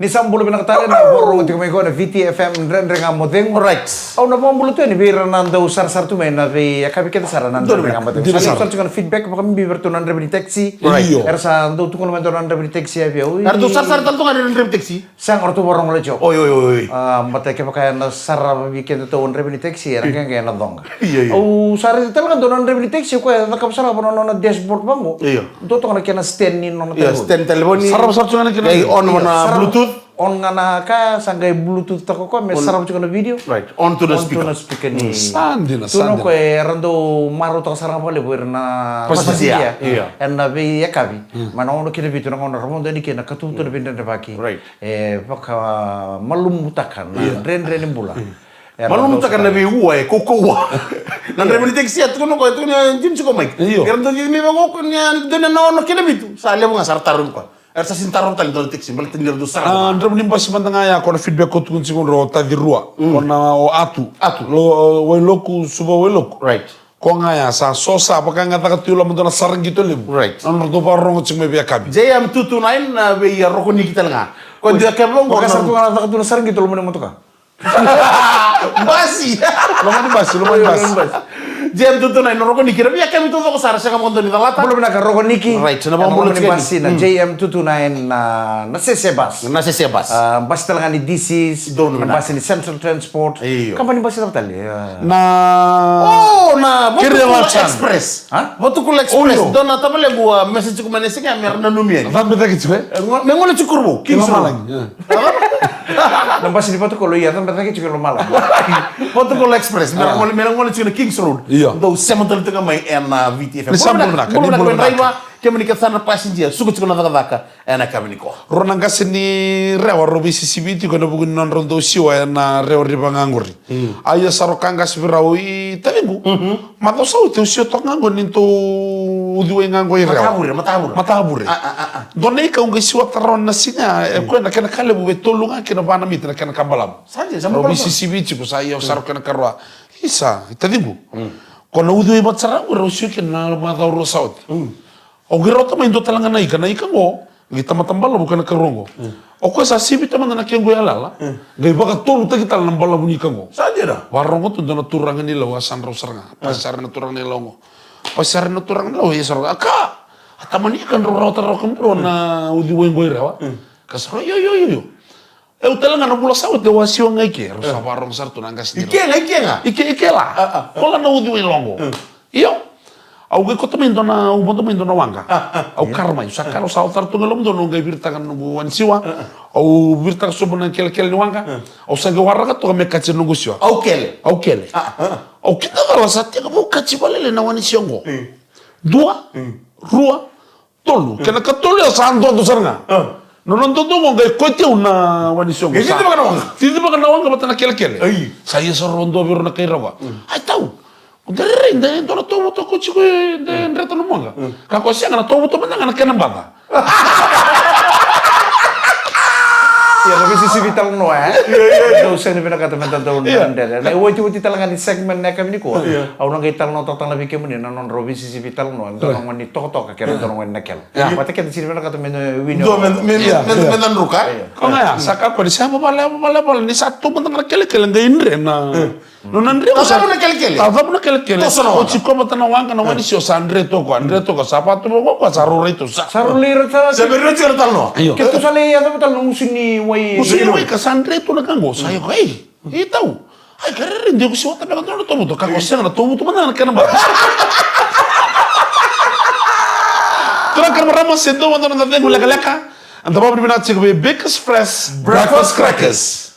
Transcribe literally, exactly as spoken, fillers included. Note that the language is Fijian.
Ni sa bula vinaka tale na vakarorogo tiko mai ko na V T F M Dredre Ga Mo Cegu. Right. Au na vakabula tu yani vei ira na dau sarasara tu mai na veiyakavi kece sara na Dredre Ga Mo Cegu. Dina sara. Sa levu sara tiko na feedback vakabibi vei iratou na draiva ni taxi. Right. Io. Era sa dau tukuna mai dau na draiva ni taxi ya vei au. Era dau sarasara tale tu ga na draiva ni taxi. Sa ga ratou vakarorogo la job. Oi, oi, oi, oi. A, baleta kevaka ena sarava vei keda tou draiva ni taxi, ena qeqe ena coqa. Io, io. Au sa raica tale ga dou na draiva ni taxi, o koya e cakava sara ga vua na nona dashboard vaqo. Io. Dou toka na kena stand ni nona talevoni. Stand talevoni. Sarava sara tu ga na kena. Qai on vua na Bluetooth. On ga na ka, sa qai Bluetooth taka o koya, me sarava tu ga na video. Right. On tu na speaker. On tu na speaker ni. Sa dina, sa dina. Tu na koya era dau marautaka sara ga vakalevu ira na passenger. Io. Ena veiyakavi. Mai na ono ki na vitu na gauna ra vodo yani kina ka tutu na veidredrevaki. Right. E vakamalumutaka na dredre ni bula. Era malumutaka na veiua e kaukauwa. Na draiva ni taxi ya tukuna o koya, tukuna o Jim tiko mai. Io. Era dau cici mai vaqo ni a dua na ono kei na vitu. Sa levu ga sa ra tarovi koya. Era sa sini tarovi tale dua na taxi baleta ni ra dau sara. A, draiva ni basi mada ga ya ko na feedback ko tukuna tiko dro o Taci Rua. Ko na o Atu. Atu. Lo, Wailoku, Suva Wailoku. Right. Ko ga ya sa so sa vaka ga caka tu i loma dua na saraqito levu. Right. Na nodra dau vakarorogo tiko mai veiyakavi. J M two two nine na vei a Rokoniki tale ga. Ko dua kevaka vaka sa tu ga na caka tu na saraqito loma ni motoka. Basi. Loma ni basi, loma ni basi. J M two two nine na Rokoniki na veiyakavi taucoko sara sega mo dua ni calata. Bula vinaka Rokoniki. Right, na vakabula tiko ni basi na J M two two nine na na sese bas. Na sese bas. A, basi tale ga ni D Cs. Donu na basi ni Central Transport. Io. Kambani basi cava tale? Na. Oh, na Vatukula Express. Ha? Vatukula Express. Dua na tavalequ a message tiko mai na siga me ra nanumi yani. Cabe cake tiko e? Me gole tiko Korovou, Kings Road. Na basi ni Vatukolo ia cabe cake tiko e lomalagi. Vatukolo Express me ra gole, me ra gole tiko na Kings Road. Io. Dou sema tale tiko mai ena V T F M. Ni sa bula vinaka, ni bula vinaka. Kemuni kece na passenger suka tiko na cakacaka. Ena kavini ko. Rua na qase ni rewa rau veisisivi tiko ena vuku ni nodrau dau siwa ena rewa riva ga qori. A ia sa rau ka qase vei rau i taciqu. Macawa sa oti au siwa toka ga qo ni tou uciwai ga qo i rewa. Matavure, matavure. Matavure. Dua na ika au qai siwa tara na siga e koya na kena ka levu vei tolu ga kina va na mita na kena ka balavu. Rau veisisivi tiko sa ia au sa rau kena karua. Isa, i taciqu. Ko na uciwai vata sara qo rau siwa kina na macawa rua sa oti. Au qai rawata mai dua tale ga na ika, na ika qo qai tamata balavu kena karua qo. O koya sa sivi tamata na kequ yalayala. Qai vakatolutaki tale na balavu ni ika qo. Sa dina. Vakarorogo tu dua na turaga ni Lau a sa drau sara ga. Pasi sara na turaga ni Lau qo. Pasi sara na turaga ni Lau e sara ga. A ka. A tama ni ika drau rawata rawa kemudrou na uciwai qo i rewa. Ka sara io io io io. Eu tale ga na vula sa oti au a siwa ga i ke, rau sa vakarogo sara tu na qase ni Lau. I ke ga, i ke ga. I ke, i ke la. Ko la na uciwai loqo. Io. Au qai koto mai dua na, au vodo mai dua na waqa. Au kara mai, sa kara, au sa otara tu ga loma dua na, au qai viritaka na noqu wani siwa. Au viritaka sobu na kelekele ni waqa. Au sa qai waraka toka me kati na noqu siwa. Au kele. Au kele. Au kidacala sa teka vou kati valele na wani siwa oqo. Dua, rua, tolu. Kena katolu ya sa dodo sara ga. Nona dodo qo qai koti au na wani siwa qo. Qai cicivaka na waqa. Cicivaka na waqa vata na kelekele. Sa ia sa rau dua vei rau na kai rau. Ai tau. Da rairai, da dua na tovuto ko tiko e da dreta na waqa. Ka ko sega na tovuto mada ga na kena baca. Ia na veisisivi talanoa e. Dau sega ni vinakata me da dau dredre. Na iwatiwati tale ga ni segment na yakavi nikua. Au na qai talanoataka tale vei kemuni na nodrau veisisivi talanoa. Dua na gone ni tokatoka kei na dua na gone ni nakela. Vata keda sini vinakata me na wini. Dua me me me me me na druka. Ko ga ya sa ka ko ni sa vavale vavale vale ni sa tu mada ga na kelekele qai dre na. Nona dre ko sa. Tacavu na kelekele. Tacavu na kelekele. Toso na waqa. Oti ko vata na waqa na wani siwa sa dre toka, dre toka sa vatu ko ko sa rau rai tu sa. Sa rau lai ra tala. Sa vei rai tala no. Io. Ke tu sa lai ya tala no musi ni wai. Musi ni wai ka sa dre tu na kango sa io ko ei. I tau. Ai ka rere ndi ko siwa ta me ka dona tovuto ka ko sega na tovuto mana na kena ba. Tuna kena marama se dou vata na cegu lekaleka. Eda vakavinavinaka tiko vei Bakers Fresh Breakfast Crackers.